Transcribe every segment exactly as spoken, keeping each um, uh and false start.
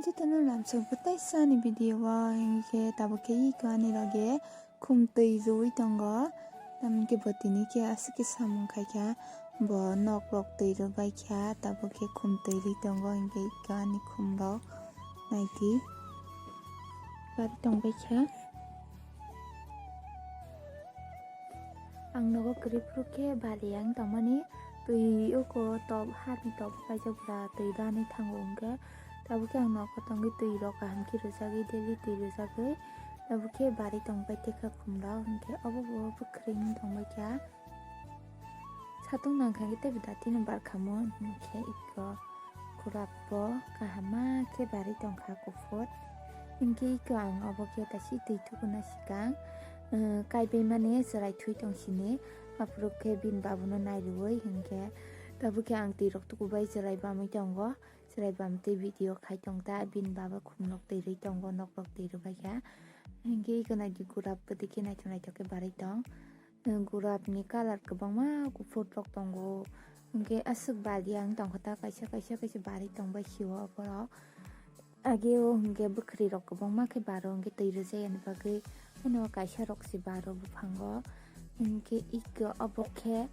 Titono lamsok bwtaisa ni video o hingke tabuk khe iko ani loge khum twi rwui tongo. Tamni khe bo tini khe aswk khe samung khaikha, bo nok rok twi rwbaikha, tabuk khe khum twi rwi tongo, hingke iko ani khum rok naidi bari tongbaikha. Ang nogo kwrwi phuru khe bali ang tongmani twi oko top, hani top kaisa pura twi rani thango hwnkhe, tabuk khe ang nogo tongwi twi rok kaham khe rwjagwi, daily twi rwjagwi, tabuk khe bari tongbai tekha khum rok hwnkhe, obo bo bwkhwrwi wng tongbaikha. Satung nangkha khe teibo datino barkha mo, hwnkhe iko gurap bo kaham ma khe bari tongkha kuphur. Hwnkhe iko ang obo khe taisi twi thukuna swkang, eh, kaibai mani chwrai thui tong sini, aphuru khe bini babuno nai rwui hwnkhe tabuk khe ang twi rok tukubai chwrai bamwi tongo, chwrai bam tei video khai tong ta, bini baba khum nok twi rwi tongo, nok rok twi rwbaikha. Hwnkhe iko naidi gurap bwtwi khe naithok naithok khe barwi tong. Gurap ni colour kwbangma kuphur rok tongo, hwnkhe aswk bali ang tongkha ta, kaisa kaisa kaisa bari tongbai sio borok. Age o hwnkhe bwkhwrwi rok kwbangma khe baro, hwnkhe twi rwjak yani bagwi phano kaisa rok se baro buphango. Hwnkhe iko obo khe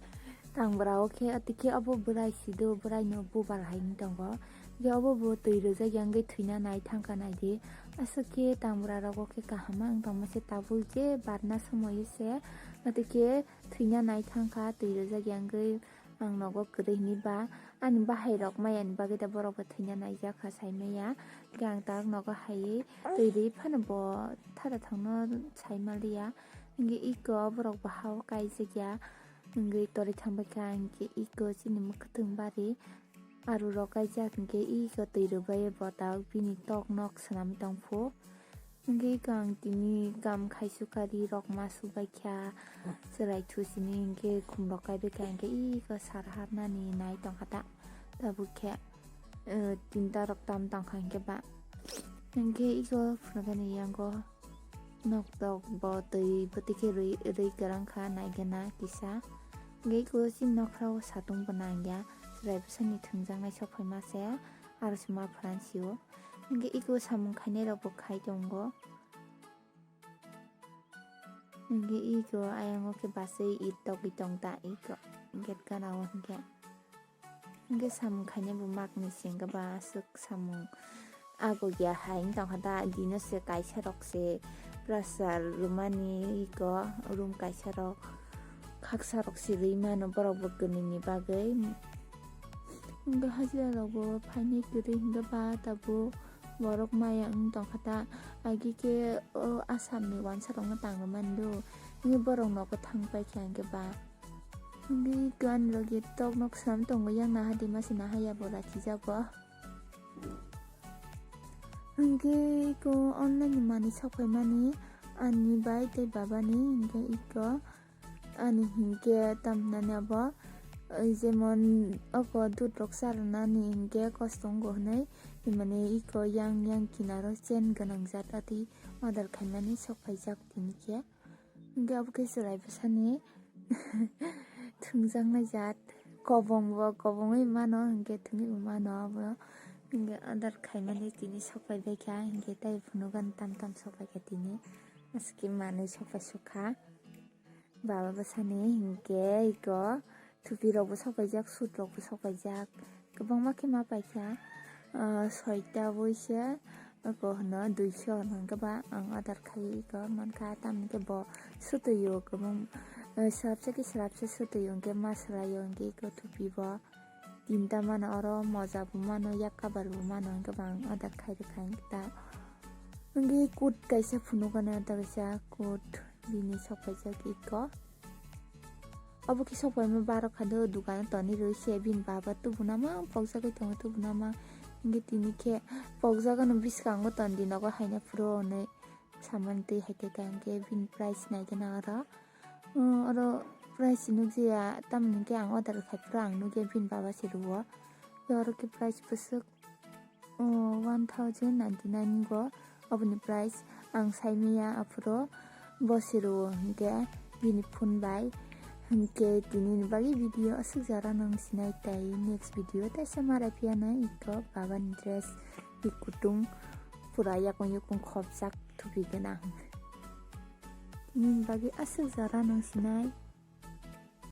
tangbra o khe, tei khe obo bwrai si do, bwrai no bubar hai wng tongo. Hwnkhe obo bo twi rwjak ya wngwi thwina nai thangkha naidi. Aswk khe tangbra rogo khe kaham ma wng tongma se, tabuk je barna somoio se, tei khe thwina nai thangkha twi rwjak ya wngwi. Ang nogo kwrwi hwnwi ba ani bahai rok maya ni bagwi da borok bo thwina naijak kha, sai maya. Hwnkhe ang tak nogo haiwi twi rwi phano bo thada thangno sai maliya. Hwnkhe iko borok bo ha o kaijak ya wngwi torwi thangbai kha, hwnkhe iko chini mwkhwtwng bari. Aru rok kaijak hwnkhe iko twi rwbai bo tabuk bini tok nok swnamwi tongphu. Hwnkhe iko ang tini kam khai sukha ri rok ma subaikha, chwrai thusini hwnkhe khum rok kaibaikha, hwnkhe iko sar harnani nai tongkha ta. Tabuk khe, eh, tinta rok tam tongkha hwnkhe ba. Hwnkhe iko phunukani yango. Nok tok bo twi bwtwi khe rwi, rwi kwrang kha naigena kisa. Hwnkhe iko chini nokhrao satung bo nangya, chwrai bwsani thwngjaknai sok phaima se, aro se ma pharan sio. Hwnkhe iko samung khainai rok bo khai tongo. Hwnkhe iko ayang o khe bachwi it togwi tong ta iko gate gana o hwnkhe. Hwnkhe samung khainai bo mak ni sengkhe ba aswk samung ago ya hai wng tongkha da, dino se kaisa rok se prasar rwmani iko room kaisa rok khaksa rok se rwi mano borok bo kwnwi ni bagwi. Hwnkhe hajira rok bo phainai kwrwi hwnkhe ba tabuk borok maya wng tongkha ta, agi khe o Assam ni wansa rok no tang rwmani do, hwnkhe borok nogo thang paikha hwnkhe ba. Hwnkhe iko ani logi tok nok swnam tongo, yang naha di masi naha ya bo rakhijago. Hwnkhe iko online ni manwi sok phaimani ani bai tei babani, hwnkhe iko ani hinkhe tam hinani abo, jemon oko dudh rok charwnani hinkhe kosto wngo hwnwi, himani iko yang yang kinaro chain gwnang jat atwi order khaimani sok phaijak tini khe. Hwnkhe abo khe chwrai bwsani thwngjaknai jat. Kobong bo kobongwi mano, hwnkhe thwngwi bo mano abo. Hwnkhe order khaimani tini sok phaibaikha, hwnkhe tei phunukgani tam tam sok phaikha tini. Aswk khe manwi sok phai sukha. Baba bwsani hwnkhe iko thupi rokbo sok paijak, suit rokbo sok paijak. Kwbangma khe ma paikha, ah, soita boise oko hwno duiso hwnkhe ba ang order khai iko mankha, tamni khe bo swtwi o kwbang, ah, swrapsa khe swrapsa swtwi o hwnkhe ma swlai o hwnkhe iko thupi bo tinta mano, oro moja bo mano, yak cover bo mano, hwnkhe ba ang order khai rwkha hwnkhe ta. Hwnkhe coat kaisa phunukgana ta kaisa coat bini sok paijak iko. Obo khe sok paima baro kha do, dukano toni rwi se bini baba tubuna ma pokjagwi tongo, tubuna ma. Hwnkhe tini khe pokjagano bwskango tondi nogo haina phuru hwnwi samani twi hai tei kha, hwnkhe bini price naigena oro. Oro price nukjaya, tamoni hwnkhe ang order khai phuru ang nukya bini baba se rwo. Oro khe price bwswk. O one thousand ninety nine go oboni price ang saimaya, aphuru bo se rwo hwnkhe bini phone bai. Hwnkhe tini ni bagwi video aswk jora nang sinai, tai next video taisa marai phiya nai iko babani dress Twi kutung pura yakung yukung khopjak thupi gwnang. Nini bagwi aswk jora nung sinai?